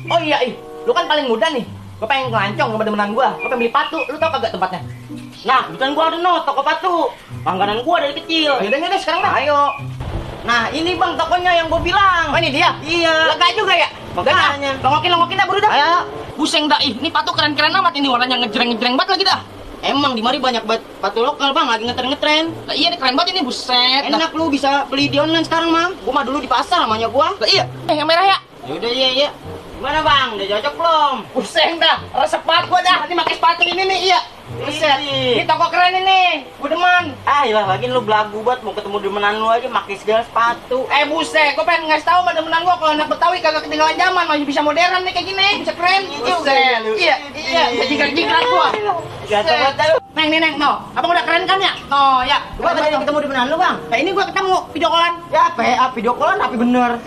Oh iya, lu kan paling muda nih. Gue pengen ngelancong sama temenan gue. Gue pengen beli patu. Lu tau kagak tempatnya? Nah, bukan gua ada toko patu. Langganan gua dari kecil. Yaudah sekarang dah. Ayo. Nah, ini bang tokonya yang gua bilang. Oh ini dia? Iya. Lega juga ya? Makanya. Longokin dah buru dah. Ayo. Buseng dah, ini patu keren-keren amat ini. Warnanya ngejreng-ngejreng banget lagi dah. Emang di mari banyak patu lokal bang, lagi ngetren. Lah iya, ini keren banget ini, buset. Enak lu bisa beli di online sekarang mah. Gua mah dulu di pasar namanya gua. Lah iya, yang merah ya? Yaudah iya. Gimana bang? Udah cocok belum? Buseng dah, resep banget gua dah. Ini pakai sepatu ini nih, iya. Buset, Ini. ini toko keren ini. Gua demen. Ah ilah lagi lu belagu banget mau ketemu demenan lu aja pakai segala sepatu. Buset, gua pengen ngasih tahu sama temenan gua kalau anak Betawi kagak ketinggalan zaman, masih bisa modern nih kayak gini, bisa keren. Buset, iya, bisa jingkrak gua. Ganteng banget lu. Neng, no. Abang udah keren kan ya? No, ya. Gua tadi ketemu demenan lu bang. Nah ini gua ketemu video callan. Ya PA video callan tapi bener.